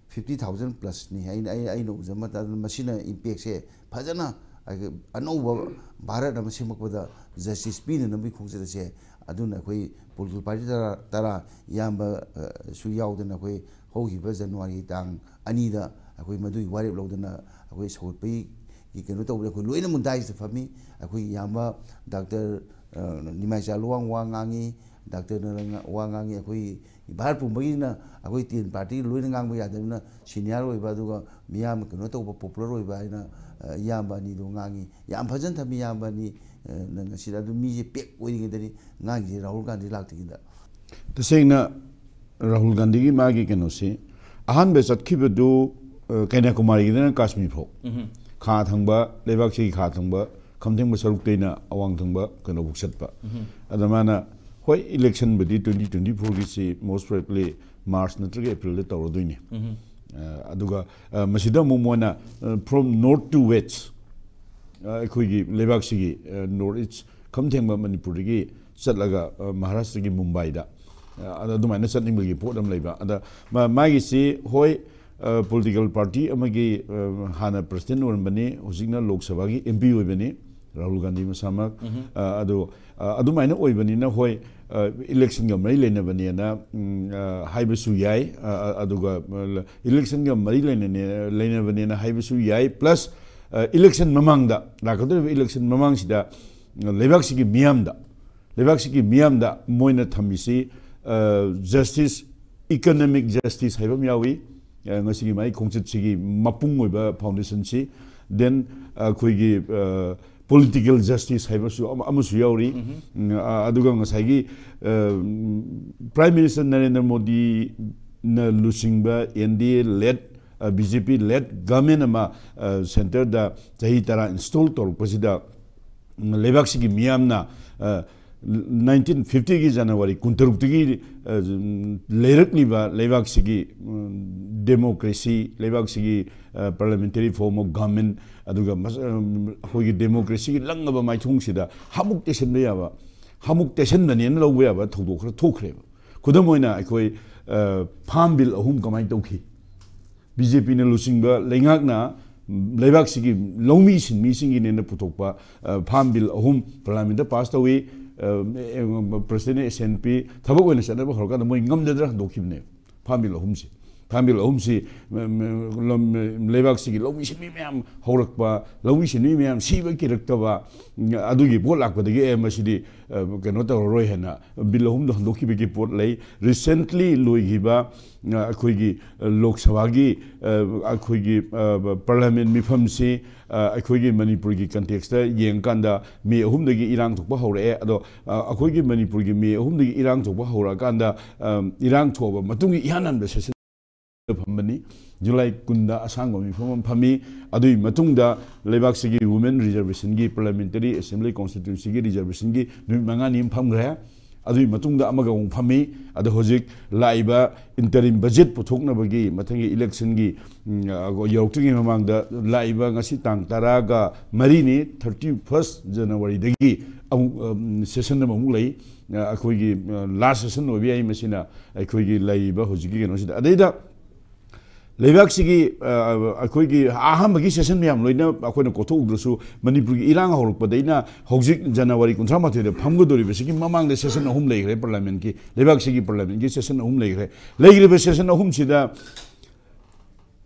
fifty thousand plusꯅꯤ ꯑꯩꯅ, ꯑꯩ, ꯑꯩꯅ ꯎꯖꯕ ꯃꯇꯝꯗ꯫ ꯃꯁꯤꯅ impactꯁꯦ ꯐꯖꯅ ꯑꯅꯧꯕ ꯚꯥꯔꯠ ꯑꯃ ꯁꯦꯝꯃꯛꯄꯗ justice ꯄꯤꯅꯅꯕꯒꯤ ꯈꯣꯡꯆꯠ ꯑꯁꯦ꯫ ꯑꯗꯨꯅ ꯑꯩꯈꯣꯏ political party ꯇꯔꯥ, ꯇꯔꯥ ꯏꯌꯥꯝꯕ, ꯑ, ꯁꯨ ꯌꯥꯎꯗꯅ ꯑꯩꯈꯣꯏ ꯍꯧꯈꯤꯕ January ꯇꯥꯡ ꯑꯅꯤꯗ ꯑꯩꯈꯣꯏ ꯃꯗꯨꯒꯤ ꯋꯥꯔꯦꯞ ꯂꯧꯗꯅ ꯑꯩꯈꯣꯏ ꯁꯧꯒꯠꯄꯒꯤ ꯀꯩꯅꯣ ꯇꯧꯕꯗ ꯑꯩꯈꯣꯏ ꯂꯣꯏꯅꯃꯛ daisꯇ ꯐꯝꯃꯤ꯫ ꯑꯩꯈꯣꯏꯒꯤ ꯏꯌꯥꯝꯕ ꯗꯥꯛꯇꯔ, ꯑ, ꯅꯤꯃꯥꯏꯆꯥ ꯂꯨꯋꯥꯡ ꯋꯥ ꯉꯥꯡꯉꯤ, ꯗꯥꯛꯇꯔꯅ ꯋꯥ ꯉꯥꯡꯉꯤ, ꯑꯩꯈꯣꯏ ꯚꯥꯔꯠ ꯄꯨꯝꯕꯒꯤꯅ ꯑꯩꯈꯣꯏ ten partyꯒꯤ ꯂꯣꯏꯅ ꯉꯥꯡꯕ ꯌꯥꯗꯕꯅꯤꯅ senior ꯑꯣꯏꯕ, ꯑꯗꯨꯒ ꯃꯤꯌꯥꯝꯅ ꯀꯩꯅꯣ ꯇꯧꯕ, popular ꯑꯣꯏꯕ ꯍꯥꯏꯅ, ꯑ, ꯏꯌꯥꯝꯕ ꯑꯅꯤꯗꯣ ꯉꯥꯡꯉꯤ꯫ ꯌꯥꯝ ꯐꯖꯅ ꯊꯝꯃꯤ ꯏꯌꯥꯝꯕ ꯑꯅꯤ, ꯑ, ꯅꯪ ꯉꯁꯤꯗ꯫ ꯑꯗꯨ ꯃꯤꯁꯦ pack ꯑꯣꯏꯔꯤꯉꯩꯗꯅꯤ ꯉꯥꯡꯉꯤꯁꯦ, ꯔꯥꯍꯨꯜ ꯒꯥꯟꯙꯤ ꯂꯥꯛꯇ꯭ꯔꯤꯉꯩꯗ꯫ ꯇꯁꯦꯡꯅ ꯔꯥꯍꯨꯜ ꯒꯥꯟꯙꯤꯒꯤ ꯃꯥꯒꯤ ꯀꯩꯅꯣꯁꯤ ꯑꯍꯥꯟꯕ ꯆꯠꯈꯤꯕꯗꯨ, ꯑ, ꯀꯟꯌꯥꯀꯨꯃꯥꯔꯤꯗꯅ ꯀꯥꯁꯃꯤꯔ ꯐꯥꯎ꯫ ꯎꯝ꯫ ꯈꯥ ꯊꯪꯕ, ꯂꯩꯕꯥꯛꯁꯤꯒꯤ ꯈꯥ ꯊꯪꯕ, ꯈꯝꯊꯦꯡꯕ ꯁꯔꯨꯛꯇꯩꯅ ꯑꯋꯥꯡ ꯊꯪꯕ ꯀꯩꯅꯣꯐꯥꯎ ꯆꯠꯄ꯫ ꯎꯝ꯫ ꯑꯗ ꯃꯥꯅ, ꯍꯣꯏ, electionꯕꯨꯗꯤ twenty twenty fourꯒꯤꯁꯤ most probably March ꯅꯠꯇ꯭ꯔꯒ ꯑꯦꯄ꯭ꯔꯤꯜꯗ ꯇꯧꯔꯗꯣꯏꯅꯤ꯫ ꯑ, ꯑꯗꯨꯒ, ꯑ, ꯃꯁꯤꯗ ꯑꯃꯨꯛ ꯃꯣꯏꯅ, ꯑ, from north to west, ꯑ, ꯑꯩꯈꯣꯏꯒꯤ ꯂꯩꯕꯥꯛꯁꯤꯒꯤ, ꯑ, ꯅꯣꯔꯠ ꯏꯁ ꯈꯝ ꯊꯦꯡꯕ ꯃꯅꯤꯄꯨꯔꯗꯒꯤ ꯆꯠꯂꯒ, ꯑ, ꯃꯍꯥꯔꯥꯁꯇ꯭ꯔꯒꯤ ꯃꯨꯝꯕꯥꯏꯗ, ꯑ, ꯑꯗ ꯑꯗꯨꯃꯥꯏꯅ ꯆꯠꯅꯤꯡꯕꯒꯤ ꯄꯣꯠ ꯑꯃ ꯂꯩꯕ꯫ ꯑꯗ ꯃꯥ-, ꯃꯥꯒꯤꯁꯤ, ꯍꯣꯏ, ꯑ, ꯄꯣꯂꯤꯇꯤꯀꯦꯜ ꯄꯥꯔꯇꯤ ꯑꯃꯒꯤ, ꯑ, ꯍꯥꯟꯅ ꯄ꯭ꯔꯁꯤꯗꯦꯟ ꯑꯣꯏꯔꯝꯕꯅꯤ, ꯍꯧꯖꯤꯛꯅ ꯂꯣꯛ ꯁꯚꯥꯒꯤ ꯑꯦꯝ ꯄꯤ ꯑꯣꯏꯕꯅꯤ, ꯔꯥꯍꯨꯜ ꯒꯥꯟꯙꯤ ꯃꯁꯥꯃꯛ꯫ ꯑ, ꯑꯗꯣ, ꯑ, ꯑꯗꯨꯃꯥꯏꯅ ꯑꯣꯏꯕꯅꯤꯅ, ꯍꯣꯏ, ꯑ, ꯏꯂꯦꯛꯁꯟꯒ ꯃꯔꯤ ꯂꯩꯅꯕꯅꯦꯅ, ꯎꯝ, ꯑ, ꯍꯥꯏꯕꯁꯨ ꯌꯥꯏ꯫ ꯑ, ꯑ, ꯑꯗꯨꯒ, ꯑ, ꯏꯂꯦꯛꯁꯟꯒ ꯃꯔꯤ ꯂꯩꯅꯅꯦ-, ꯂꯩꯅꯕꯅꯦꯅ ꯍꯥꯏꯕꯁꯨ ꯌꯥꯏ꯫ ꯄ꯭ꯂꯁ, ꯑ, ꯏꯂꯦꯛꯁꯟ ꯃꯃꯥꯡꯗ, ꯂꯥꯛꯀꯗꯧꯔꯤꯕ ꯏꯂꯦꯛꯁꯟ ꯃꯃꯥꯡꯁꯤꯗ, ꯑ, ꯂꯩꯕꯥꯛꯁꯤꯒꯤ ꯃꯤꯌꯥꯝꯗ, ꯂꯩꯕꯥꯛꯁꯤꯒꯤ ꯃꯤꯌꯥꯝꯗ ꯃꯣꯏꯅ ꯊꯝꯃꯤꯁꯤ, ꯑ, ꯖꯁꯇꯤꯁ, ꯏꯀꯣꯅꯣꯃꯤꯛ ꯖꯁꯇꯤꯁ ꯍꯥꯏꯕ ꯑꯃ ꯌꯥꯎꯏ꯫ ꯑ, ꯉꯁꯤꯒꯤ ꯃꯥꯒꯤ ꯈꯣꯡꯆꯠꯁꯤꯒꯤ ꯃꯄꯨꯡ ꯑꯣꯏꯕ ꯐꯥꯎꯟꯗꯦꯁꯟꯁꯤ꯫ ꯗꯦꯟ ꯑꯩꯈꯣꯏꯒꯤ, ꯑ, ꯄꯣꯂꯤꯇꯤꯀꯦꯜ ꯖꯁꯇꯤꯁ ꯍꯥꯏꯕꯁꯨ ꯑꯃ-, ꯑꯃꯁꯨ ꯌꯥꯎꯔꯤ꯫ ꯎꯝ, ꯑ, ꯑꯗꯨꯒ ꯉꯁꯥꯏꯒꯤ, ꯑ, ꯄ꯭ꯔꯥꯏꯝ ꯃꯤꯅꯤꯁꯇꯔ ꯅꯔꯦꯟꯗ꯭ꯔ ꯃꯣꯗꯤꯅ ꯂꯨꯆꯤꯡꯕ ꯑꯦꯟ ꯗꯤ ꯑꯦ ꯂꯦꯠ, ꯑ, ꯕꯤ ꯖꯦ ꯄꯤ ꯂꯦꯠ ꯒꯚꯔꯟꯃꯦꯟ ꯑꯃ, ꯑ, ꯁꯦꯟꯇꯔꯗ ꯆꯍꯤ ꯇꯔꯥ ꯏꯟꯁꯇꯣꯜ ꯇꯧꯔꯛꯄꯁꯤꯗ, ꯎꯝ, ꯂꯩꯕꯥꯛꯁꯤꯒꯤ ꯃꯤꯌꯥꯝꯅ, ꯑ, ꯅꯥꯏꯟꯇꯤꯟ ꯐꯤꯐꯇꯤꯒꯤ ꯖꯅꯋꯥꯔꯤ ꯀꯨꯟꯇꯔꯨꯛꯇꯒꯤ, ꯑ, ꯂꯩꯔꯛꯂꯤꯕ ꯂꯩꯕꯥꯛꯁꯤꯒꯤ, ꯎꯝ, ꯗꯦꯃꯣꯀ꯭ꯔꯦꯁꯤ, ꯂꯩꯕꯥꯛꯁꯤꯒꯤ, ꯑ, parliamentary form of government, ꯑꯗꯨꯒ ꯃꯁ-, ꯑ, ꯑꯩꯈꯣꯏꯒꯤ ꯗꯦꯃꯣꯀ꯭ꯔꯦꯁꯤꯒꯤ ꯂꯪꯉꯕ ꯃꯥꯏꯊꯣꯡꯁꯤꯗ ꯍꯥꯃꯨꯛ ꯇꯩꯁꯟꯕ ꯌꯥꯕ, ꯍꯥꯃꯨꯛ ꯇꯩꯁꯟꯕꯅꯦꯅ ꯂꯧꯕ ꯌꯥꯕ ꯊꯧꯗꯣꯛ ꯈꯔ ꯊꯣꯛꯈ꯭ꯔꯦꯕ꯫ ꯈꯨꯗꯝ ꯑꯣꯏꯅ ꯑꯩꯈꯣꯏ, ꯑ, ꯐꯥꯝ ꯕꯤꯜ ꯑꯍꯨꯝ ꯀꯃꯥꯏꯅ ꯇꯧꯈꯤ? ꯕꯤ ꯖꯦ ꯄꯤꯅ ꯂꯨꯆꯤꯡꯕ ꯂꯩꯉꯥꯛꯅ ꯂꯩꯕꯥꯛꯁꯤꯒꯤ ꯂꯧꯃꯤ ꯁꯤꯟꯃꯤꯁꯤꯡꯒꯤꯅꯦꯅ ꯄꯨꯊꯣꯛꯄ, ꯑ, ꯐꯥꯝ ꯕꯤꯜ ꯑꯍꯨꯝ ꯄꯥꯔꯂꯤꯌꯥꯃꯦꯟꯠꯇ ꯄꯥꯁ ꯇꯧꯏ꯫ ꯑ, ꯑ, ꯄ꯭ꯔꯁꯤꯗꯦꯟ ꯑꯦꯁ ꯑꯦꯟ ꯄꯤ ꯊꯕꯛ ꯑꯣꯏꯅ ꯆꯠꯅꯕ ꯍꯧꯔꯀꯥꯟꯗ ꯃꯣꯏ ꯉꯝꯗꯗꯅ ꯍꯟꯗꯣꯛꯈꯤꯕꯅꯦ꯫ ꯐꯥꯝ ꯕꯤꯜ ꯑꯍꯨꯝꯁꯤ, ꯐꯥꯝ ꯕꯤꯜ ꯑꯍꯨꯝꯁꯤ, ꯃ-, ꯃ-, ꯂꯝ-, ꯂꯩꯕꯥꯛꯁꯤꯒꯤ ꯂꯧꯃꯤ ꯁꯤꯟꯃꯤ ꯃꯌꯥꯝ ꯍꯧꯔꯛꯄ, ꯂꯧꯃꯤ ꯁꯤꯟꯃꯤ ꯃꯌꯥꯝ ꯁꯤꯕ ꯀꯤꯔꯛꯇꯕ, ꯑꯗꯨꯒꯤ ꯄꯣꯠ ꯂꯥꯛꯄꯗꯒꯤ, "ꯑꯦ, ꯃꯁꯤꯗꯤ, ꯑ, ꯀꯩꯅꯣ ꯇꯧꯔꯔꯣꯏ" ꯍꯥꯏꯅ ꯕꯤꯜ ꯑꯍꯨꯝꯗꯣ ꯍꯟꯗꯣꯛꯈꯤꯕꯒꯤ ꯄꯣꯠ ꯂꯩ꯫ ꯔꯤꯁꯦꯟꯠꯂꯤ ꯂꯣꯏꯈꯤꯕ, ꯑ, ꯑꯩꯈꯣꯏꯒꯤ, ꯑ, ꯂꯣꯛ ꯁꯚꯥꯒꯤ, ꯑ, ꯑꯩꯈꯣꯏꯒꯤ, ꯑ, ꯄꯥꯔꯂꯤꯌꯥꯃꯦꯟꯠ ꯃꯤꯐꯝꯁꯤ, ꯑ, ꯑꯩꯈꯣꯏꯒꯤ ꯃꯅꯤꯄꯨꯔꯒꯤ ꯀꯟꯇꯦꯛꯁꯇ ꯌꯦꯡꯀꯥꯟꯗ ꯃꯦ ꯑꯍꯨꯝꯗꯒꯤ ꯏꯔꯥꯡ ꯊꯣꯛꯄ ꯍꯧꯔꯛꯑꯦ꯫ ꯑꯗꯣ, ꯑ, ꯑꯩꯈꯣꯏꯒꯤ ꯃꯅꯤꯄꯨꯔꯒꯤ ꯃꯦ ꯑꯍꯨꯝꯗꯒꯤ ꯏꯔꯥꯡ ꯊꯣꯛꯄ ꯍꯧꯔꯛꯑꯀꯥꯟꯗ, ꯑ, ꯏꯔꯥꯡ ꯊꯣꯛꯑꯕ ꯃꯇꯨꯡꯒꯤ ꯏꯍꯥꯟ ꯍꯥꯟꯕ ꯁꯦꯁꯟ ꯐꯝꯕꯅꯤ꯫ ꯖꯨꯂꯥꯏ ꯀꯨꯟꯗ ꯑꯁꯥꯡꯕ ꯃꯤꯐꯝ ꯑꯃ ꯐꯝꯃꯤ꯫ ꯑꯗꯨꯒꯤ ꯃꯇꯨꯡꯗ ꯂꯩꯕꯥꯛꯁꯤꯒꯤ ꯋꯨꯃꯦꯟ ꯔꯤꯖꯔꯕꯦꯁꯟꯒꯤ, ꯄꯥꯔꯂꯤꯌꯥꯃꯦꯟꯇꯔꯤ ꯑꯦꯁꯦꯝꯕ꯭ꯂꯤ ꯀꯣꯟꯁꯇꯤꯇ꯭ꯌꯨꯟꯁꯤꯒꯤ ꯔꯤꯖꯔꯕꯦꯁꯟꯒꯤ ꯅꯨꯃꯤꯠ ꯃꯉꯥꯅꯤ ꯑꯃ ꯐꯝꯈ꯭ꯔꯦ꯫ ꯑꯗꯨꯒꯤ ꯃꯇꯨꯡꯗ ꯑꯃꯒ ꯑꯃꯨꯛ ꯐꯝꯃꯤ꯫ ꯑꯗꯣ ꯍꯧꯖꯤꯛ ꯂꯥꯛꯏꯕ interim budget ꯄꯨꯊꯣꯛꯅꯕꯒꯤ ꯃꯊꯪꯒꯤ electionꯒꯤ, ꯎꯝ, ꯑ, ꯌꯧꯔꯛꯇ꯭ꯔꯤꯉꯩ ꯃꯃꯥꯡꯗ ꯂꯥꯛꯏꯕ ꯉꯁꯤ ꯇꯥꯡ ꯇꯔꯥꯒ ꯃꯔꯤꯅꯤ, thirty first Januaryꯗꯒꯤ ꯑꯃꯨꯛ, ꯎꯝ, session ꯑꯃꯃꯨꯛ ꯂꯩ꯫ ꯑ, ꯑꯩꯈꯣꯏꯒꯤ, ꯑ, last session ꯑꯣꯏꯕ ꯌꯥꯏ ꯃꯁꯤꯅ ꯑꯩꯈꯣꯏꯒꯤ ꯂꯩꯔꯤꯕ ꯍꯧꯖꯤꯛꯀꯤ ꯀꯩꯅꯣꯁꯤꯗ꯫ ꯑꯗꯩꯗ ꯂꯩꯕꯥꯛꯁꯤꯒꯤ, ꯑ, ꯑꯩꯈꯣꯏꯒꯤ ꯑꯍꯥꯟꯕꯒꯤ session ꯃꯌꯥꯝ ꯂꯣꯏꯅ ꯑꯩꯈꯣꯏꯅ ꯀꯣꯊꯣꯛꯎꯗ꯭ꯔꯁꯨ, ꯃꯅꯤꯄꯨꯔꯒꯤ ꯏꯔꯥꯡ ꯍꯧꯔꯛꯄꯗꯩꯅ ꯍꯧꯖꯤꯛ January ꯀꯨꯟꯊ꯭ꯔꯥ ꯃꯥꯊꯣꯏꯗ ꯐꯝꯒꯗꯧꯔꯤꯕꯁꯤꯒꯤ ꯃꯃꯥꯡꯗ session ꯑꯍꯨꯝ ꯂꯩꯈ꯭ꯔꯦ parliamentꯀꯤ, ꯂꯩꯕꯥꯛꯁꯤꯒꯤ parliamentꯀꯤ session ꯑꯍꯨꯝ ꯂꯩꯈ꯭ꯔꯦ꯫ ꯂꯩꯈ꯭ꯔꯤꯕ session ꯑꯍꯨꯝꯁꯤꯗ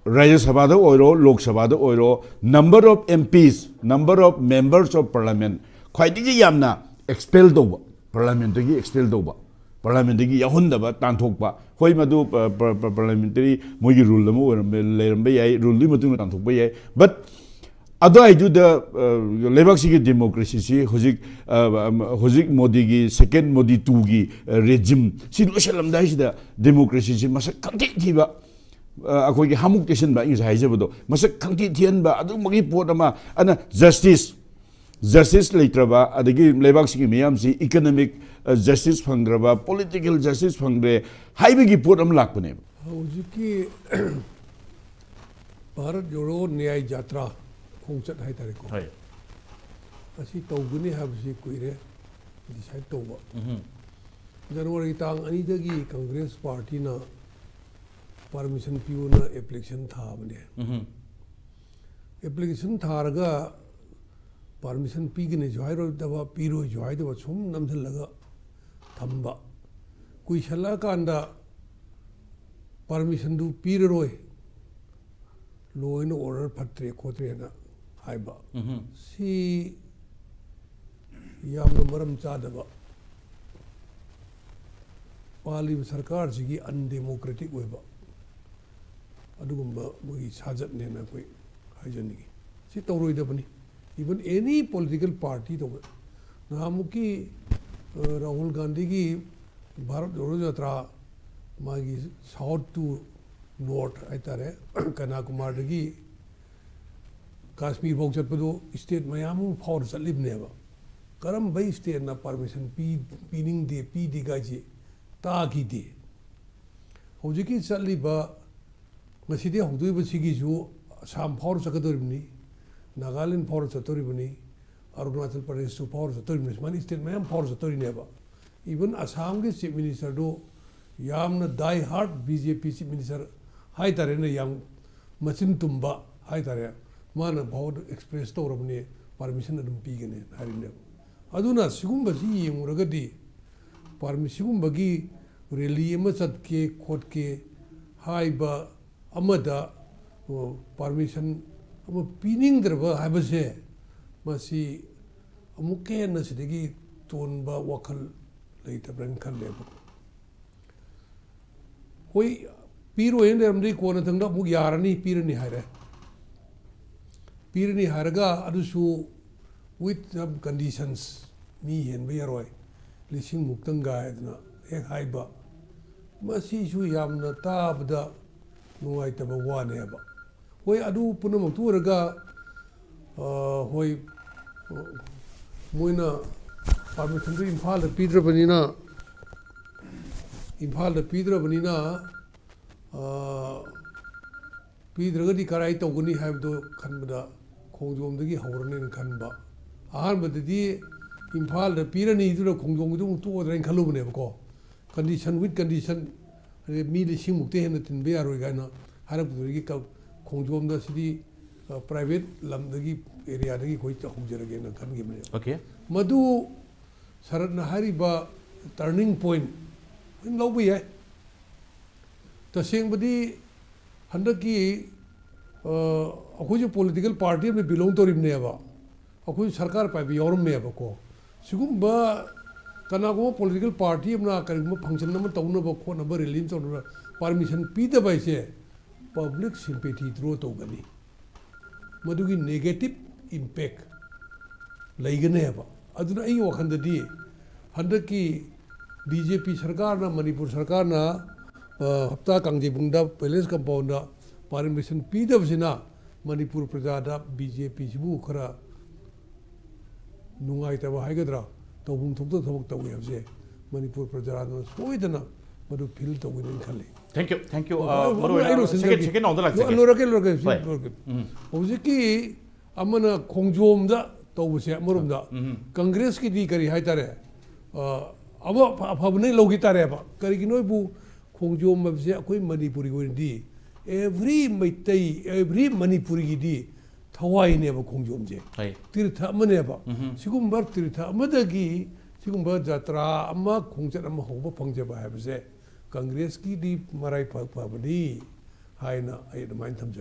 ꯔꯥꯖ꯭ꯌ ꯁꯚꯥꯗ ꯑꯣꯏꯔꯣ, ꯂꯣꯛ ꯁꯚꯥꯗ ꯑꯣꯏꯔꯣ, number of MPs, number of members of parliament, ꯈ꯭ꯋꯥꯏꯗꯒꯤ ꯌꯥꯝꯅ expel ꯇꯧꯕ, parliamentꯇꯒꯤ expel ꯇꯧꯕ, parliamentꯇꯒꯤ ꯌꯥꯎꯍꯟꯗꯕ, ꯇꯥꯟꯊꯣꯛꯄ, ꯍꯣꯏ, ꯃꯗꯨ ꯄ-, ꯄ-, ꯄ-, parliamentary ꯃꯣꯏꯒꯤ rule ꯑꯃ ꯑꯣꯏꯔꯝꯕ, ꯂꯩꯔꯝꯕ ꯌꯥꯏ, ruleꯗꯨꯒꯤ ꯃꯇꯨꯡ ꯏꯟꯅ ꯇꯥꯟꯊꯣꯛꯄ ꯌꯥꯏ, but ꯑꯗꯨꯋꯥꯏꯗꯨꯗ, ꯑ, ꯂꯩꯕꯥꯛꯁꯤꯒꯤ democracyꯁꯤ ꯍꯧꯖꯤꯛ, ꯑ, ꯍꯧꯖꯤꯛ ꯃꯣꯗꯤꯒꯤ second ꯃꯣꯗꯤ twoꯒꯤ, ꯑ, regime ꯁꯤ ꯂꯣꯏꯁꯤꯜꯂꯝꯗꯥꯏꯁꯤꯗ democracyꯁꯤ ꯃꯁꯛ ꯈꯪꯊꯤ ꯊꯤꯕ, ꯑ, ꯑꯩꯈꯣꯏꯒꯤ ꯍꯥꯃꯨꯛ ꯇꯩꯁꯤꯟꯕ, ꯑꯩ ꯉꯁꯥꯏ ꯍꯥꯏꯖꯕꯗꯣ, ꯃꯁꯛ ꯈꯪꯊꯤ ꯊꯤꯍꯟꯕ ꯑꯗꯨꯝꯕꯒꯤ ꯄꯣꯠ ꯑꯃ, ꯑꯗꯨꯅ justice, justice ꯂꯩꯇ꯭ꯔꯕ, ꯑꯗꯒꯤ ꯂꯩꯕꯥꯛꯁꯤꯒꯤ ꯃꯤꯌꯥꯝꯁꯤ economic, ꯑ, justice ꯐꯪꯗ꯭ꯔꯕ, political justice ꯐꯪꯗ꯭ꯔꯦ ꯍꯥꯏꯕꯒꯤ ꯄꯣꯠ ꯑꯃ ꯂꯥꯛꯄꯅꯦꯕ꯫ ꯍꯧꯖꯤꯛꯀꯤ ꯚꯥꯔꯠ ꯖꯣꯔꯣ ꯅ꯭ꯌꯥꯌ ꯖꯥꯇ꯭ꯔꯥ ꯈꯣꯡꯆꯠ ꯍꯥꯏꯇꯥꯔꯦꯀꯣ꯫ ꯍꯣꯏ꯫ ꯑꯁꯤ ꯇꯧꯒꯅꯤ ꯍꯥꯏꯕꯁꯤ ꯀꯨꯏꯔꯦ decide ꯇꯧꯕ꯫ ꯎꯝꯍꯨꯝ꯫ January ꯇꯥꯡ ꯑꯅꯤꯗꯒꯤ Congress partyꯅ permission ꯄꯤꯌꯨꯅ application ꯊꯥꯕꯅꯦ꯫ ꯎꯝꯍꯨꯝ꯫ Application ꯊꯥꯔꯒ permission ꯄꯤꯒꯅꯤꯁꯨ ꯍꯥꯏꯔꯣꯏꯗꯕ, ꯄꯤꯔꯣꯏꯁꯨ ꯍꯥꯏꯗꯕ, ꯁꯨꯝ ꯅꯝꯁꯤꯜꯂꯒ ꯊꯝꯕ꯫ ꯀꯨꯏꯁꯜꯂꯛꯑꯀꯥꯟꯗ permissionꯗꯨ ꯄꯤꯔꯔꯣꯏ, law and order ꯐꯠꯇ꯭ꯔꯦ ꯈꯣꯠꯇ꯭ꯔꯦꯅ ꯍꯥꯏꯕ꯫ ꯎꯝꯍꯨꯝ꯫ ꯁꯤ ꯌꯥꯝꯅ ꯃꯔꯝ ꯆꯥꯗꯕ, ꯄꯥꯜꯂꯤꯕ ꯁꯔꯀꯥꯔꯁꯤꯒꯤ undemocratic ꯑꯣꯏꯕ ꯑꯗꯨꯒꯨꯝꯕ ꯃꯣꯏꯒꯤ ꯁꯥꯖꯠꯅꯦꯅ ꯑꯩꯈꯣꯏ ꯍꯥꯏꯖꯅꯤꯡꯉꯤ꯫ ꯁꯤ ꯇꯧꯔꯣꯏꯗꯕꯅꯤ꯫ Even any political party ꯇꯧꯕ꯫ ꯅꯍꯥꯟꯃꯨꯛꯀꯤ, ꯑ, ꯔꯥꯍꯨꯜ ꯒꯥꯟꯙꯤꯒꯤ ꯚꯥꯔꯠ ꯖꯣꯔꯣ ꯖꯥꯇ꯭ꯔꯥ, ꯃꯥꯒꯤ south to north ꯍꯥꯏꯇꯥꯔꯦ, ꯀꯟꯌꯥꯀꯨꯃꯥꯔꯤꯗꯒꯤ ꯀꯥꯁꯃꯤꯔ ꯐꯥꯎ ꯆꯠꯄꯗꯣ state ꯃꯌꯥꯝ ꯑꯃ ꯐꯥꯎꯔ ꯆꯠꯂꯤꯕꯅꯦꯕ꯫ ꯀꯔꯝꯕ stateꯅ permission ꯄꯤ, ꯄꯤꯅꯤꯡꯗꯦ, ꯄꯤꯗꯦ ꯀꯥꯏꯁꯤ ꯇꯥꯈꯤꯗꯦ꯫ ꯍꯧꯖꯤꯛꯀꯤ ꯆꯠꯂꯤꯕ, ꯉꯁꯤꯗꯤ ꯍꯧꯗꯣꯛꯏꯕꯁꯤꯒꯤꯁꯨ ꯑꯁꯥꯝ ꯐꯥꯎꯔ ꯆꯠꯀꯗꯧꯔꯤꯕꯅꯤ, ꯅꯥꯒꯥꯂꯦꯟ ꯐꯥꯎꯔ ꯆꯠꯇꯧꯔꯤꯕꯅꯤ, ꯑꯔꯨꯅꯥꯆꯜ ꯄ꯭ꯔꯗꯦꯁꯁꯨ ꯐꯥꯎꯔ ꯆꯠꯇꯧꯔꯤꯕꯅꯤ, ꯁꯨꯃꯥꯏꯅ state ꯃꯌꯥꯝ ꯐꯥꯎꯔ ꯆꯠꯇꯧꯔꯤꯅꯦꯕ꯫ Even ꯑꯁꯥꯝꯒꯤ chief ministerꯗꯨ ꯌꯥꯝꯅ die hard BJP chief minister ꯍꯥꯏꯇꯥꯔꯦꯅꯦ, ꯌꯥꯝ ꯃꯆꯤꯟ ꯇꯨꯝꯕ ꯍꯥꯏꯇꯥꯔꯦ, ꯃꯥꯅ ꯐꯥꯎ express ꯇꯧꯔꯕꯅꯦ, permission ꯑꯗꯨꯝ ꯄꯤꯒꯅꯤ ꯍꯥꯏꯔꯤꯅꯦꯕ꯫ ꯑꯗꯨꯅ ꯁꯤꯒꯨꯝꯕꯁꯤ ꯌꯦꯡꯉꯨꯔꯒꯗꯤ permi-, ꯁꯤꯒꯨꯝꯕꯒꯤ rally ꯑꯃ ꯆꯠꯀꯦ ꯈꯣꯠꯀꯦ ꯍꯥꯏꯕ ꯑꯃꯗ, ꯑ, permission ꯑꯃ ꯄꯤꯅꯤꯡꯗ꯭ꯔꯕ ꯍꯥꯏꯕꯁꯦ, ꯃꯁꯤ ꯑꯃꯨꯛꯀ ꯍꯦꯟꯅ ꯁꯤꯗꯒꯤ ꯇꯣꯟꯕ ꯋꯥꯈꯜ ꯂꯩꯇꯕ꯭ꯔꯅ ꯈꯜꯂꯦꯕꯀꯣ꯫ ꯍꯣꯏ, ꯄꯤꯔꯣꯏꯅ ꯂꯩꯔꯝꯗꯤ ꯀꯣꯟꯅ ꯊꯪꯗ ꯑꯃꯨꯛ ꯌꯥꯔꯅꯤ, ꯄꯤꯔꯅꯤ ꯍꯥꯏꯔꯦ꯫ ꯄꯤꯔꯅꯤ ꯍꯥꯏꯔꯒ ꯑꯗꯨꯁꯨ with some conditions, ꯃꯤ ꯍꯦꯟꯕ ꯌꯥꯔꯣꯏ, ꯂꯤꯁꯤꯡ ꯃꯨꯛꯇꯪ ꯀꯥꯏꯗꯅ ꯍꯦꯛ ꯍꯥꯏꯕ, ꯃꯁꯤꯁꯨ ꯌꯥꯝꯅ ꯇꯥꯕꯗ ꯅꯨꯡꯉꯥꯏꯇꯕ ꯋꯥꯅꯦꯕ꯫ ꯍꯣꯏ, ꯑꯗꯨ ꯄꯨꯝꯅꯃꯛꯇꯨ ꯑꯣꯏꯔꯒ, ꯑ, ꯍꯣꯏ, ꯃꯣꯏꯅ permissionꯗꯨ ꯏꯝꯐꯥꯜꯗ ꯄꯤꯗ꯭ꯔꯕꯅꯤꯅ, ꯏꯝꯐꯥꯜꯗ ꯄꯤꯗ꯭ꯔꯕꯅꯤꯅ, ꯑ, ꯄꯤꯗ꯭ꯔꯒꯗꯤ ꯀꯔꯥꯏ ꯇꯧꯒꯅꯤ ꯍꯥꯏꯕꯗꯨ ꯈꯟꯕꯗ ꯈꯣꯡꯖꯣꯝꯗꯒꯤ ꯍꯧꯔꯅꯦꯅ ꯈꯟꯕ꯫ ꯑꯍꯥꯟꯕꯗꯗꯤ ꯏꯝꯐꯥꯜꯗ ꯄꯤꯔꯅꯤ, ꯑꯗꯨꯅ ꯈꯣꯡꯖꯣꯝꯒꯤꯗꯨ ꯑꯃꯨꯛ ꯇꯣꯛꯑꯗ꯭ꯔꯥ ꯍꯥꯏꯅ ꯈꯜꯂꯨꯕꯅꯦꯕꯀꯣ꯫ Condition, with condition, ꯑꯗꯩ ꯃꯤ ꯂꯤꯁꯤꯡꯃꯨꯛꯇꯩ ꯍꯦꯟꯅ ꯇꯤꯟꯕ ꯌꯥꯔꯣꯏ ꯀꯥꯏꯅ ꯍꯥꯏꯔꯛꯄꯗꯨꯗꯒꯤ ꯀ-, ꯈꯣꯡꯖꯣꯝꯗ ꯁꯤꯗꯤ, ꯑ, private ꯂꯝꯗꯒꯤ, areaꯗꯒꯤ ꯑꯩꯈꯣꯏ ꯍꯧꯖꯔꯒꯦꯅ ꯈꯟꯈꯤꯕꯅꯦꯕ꯫ Okay. ꯃꯗꯨ ꯁꯔꯠꯅ ꯍꯥꯏꯔꯤꯕ turning point ꯑꯗꯨꯝ ꯂꯧꯕ ꯌꯥꯏ꯫ ꯇꯁꯦꯡꯕꯗꯤ ꯍꯟꯗꯛꯀꯤ, ꯑ, ꯑꯩꯈꯣꯏꯁꯨ political party ꯑꯃꯗ belong ꯇꯧꯔꯤꯕꯅꯦꯕ, ꯑꯩꯈꯣꯏꯁꯨ ꯁꯔꯀꯥꯔ ꯄꯥꯏꯕ ꯌꯥꯎꯔꯝꯃꯦꯕꯀꯣ꯫ ꯁꯤꯒꯨꯝꯕ ꯀꯅꯥꯒꯨꯝꯕ political party ꯑꯃꯅ ꯀꯔꯤꯒꯨꯝꯕ function ꯑꯃ ꯇꯧꯅꯕ ꯈꯣꯠꯅꯕ, rally ꯑꯃ ꯇꯧꯅꯕ permission ꯄꯤꯗꯕ ꯍꯥꯏꯁꯦ public sympathy draw ꯇꯧꯒꯅꯤ, ꯃꯗꯨꯒꯤ negative impact ꯂꯩꯒꯅꯦꯕ꯫ ꯑꯗꯨꯅ ꯑꯩꯒꯤ ꯋꯥꯈꯜꯗꯗꯤ ꯍꯟꯗꯛꯀꯤ BJP ꯁꯔꯀꯥꯔꯅ, ꯃꯅꯤꯄꯨꯔ ꯁꯔꯀꯥꯔꯅ, ꯑ, ꯍꯞꯇꯥ ꯀꯥꯡꯖꯩꯕꯨꯡꯗ palace compoundꯗ permission ꯄꯤꯗꯕꯁꯤꯅ ꯃꯅꯤꯄꯨꯔ ꯄ꯭ꯔꯖꯥꯗ BJPꯁꯤꯕꯨ ꯈꯔ ꯅꯨꯡꯉꯥꯏꯇꯕ ꯍꯥꯏꯒꯗ꯭ꯔꯥ, ꯇꯧꯐꯝ ꯊꯣꯛꯇꯕ ꯊꯕꯛ ꯇꯧꯏ ꯍꯥꯏꯕꯁꯦ ꯃꯅꯤꯄꯨꯔ ꯄ꯭ꯔꯖꯥꯅ ꯁꯣꯏꯗꯅ ꯃꯗꯨ ꯐꯤꯜ ꯇꯧꯒꯅꯤꯅ ꯈꯜꯂꯤ꯫ Thank you, thank you. ꯑꯣ, ꯑ, ꯑꯩ ꯃꯔꯨ ꯑꯣꯏꯅ ꯑꯩ ꯂꯣꯏꯁꯤꯟꯖꯔꯒꯦ꯫ Second, second round ꯗ ꯂꯥꯛꯆꯒꯦ꯫ ꯂꯣꯏꯔꯛꯀꯦ, ꯂꯣꯏꯔꯛꯀꯦ, ꯁꯤ ꯍꯣꯏ꯫ ꯂꯣꯏꯔꯛꯀꯦ꯫ ꯎꯝ꯫ ꯍꯧꯖꯤꯛꯀꯤ ꯑꯃꯅ ꯈꯣꯡꯖꯣꯝꯗ ꯇꯧꯕꯁꯦ ꯑꯃꯔꯣꯝꯗ ꯎꯝ꯫ ꯀꯪꯒ꯭ꯔꯦꯁꯀꯤꯗꯤ ꯀꯔꯤ ꯍꯥꯏꯇꯥꯔꯦ, ꯑ, ꯑꯃ ꯑꯐ-, ꯑꯐꯕꯅ ꯂꯧꯈꯤ ꯇꯥꯔꯦꯕ꯫ ꯀꯔꯤꯒꯤꯅꯣ ꯍꯥꯏꯕꯨ ꯈꯣꯡꯖꯣꯝ ꯍꯥꯏꯕꯁꯦ ꯑꯩꯈꯣꯏ ꯃꯅꯤꯄꯨꯔꯒꯤ ꯑꯣꯏꯅꯗꯤ every ꯃꯩꯇꯩ, every ꯃꯅꯤꯄꯨꯔꯤꯒꯤꯗꯤ ꯊꯋꯥꯏꯅꯦꯕ ꯈꯣꯡꯖꯣꯝꯁꯦ꯫ ꯍꯣꯏ꯫ ꯇꯤꯔꯊ ꯑꯃꯅꯦꯕ꯫ ꯎꯝ꯫ ꯁꯤꯒꯨꯝꯕ ꯇꯤꯔꯊ ꯑꯃꯗꯒꯤ ꯁꯤꯒꯨꯝꯕ ꯖꯇ꯭ꯔꯥ ꯑꯃ, ꯈꯣꯡꯆꯠ ꯑꯃ ꯍꯧꯕ ꯐꯪꯖꯕ ꯍꯥꯏꯕꯁꯦ ꯀꯪꯒ꯭ꯔꯦꯁꯀꯤꯗꯤ ꯃꯔꯥꯏꯕꯛ ꯐꯕꯅꯤ ꯍꯥꯏꯅ ꯑꯩ ꯑꯗꯨꯃꯥꯏꯅ ꯊꯝꯖꯒꯦ꯫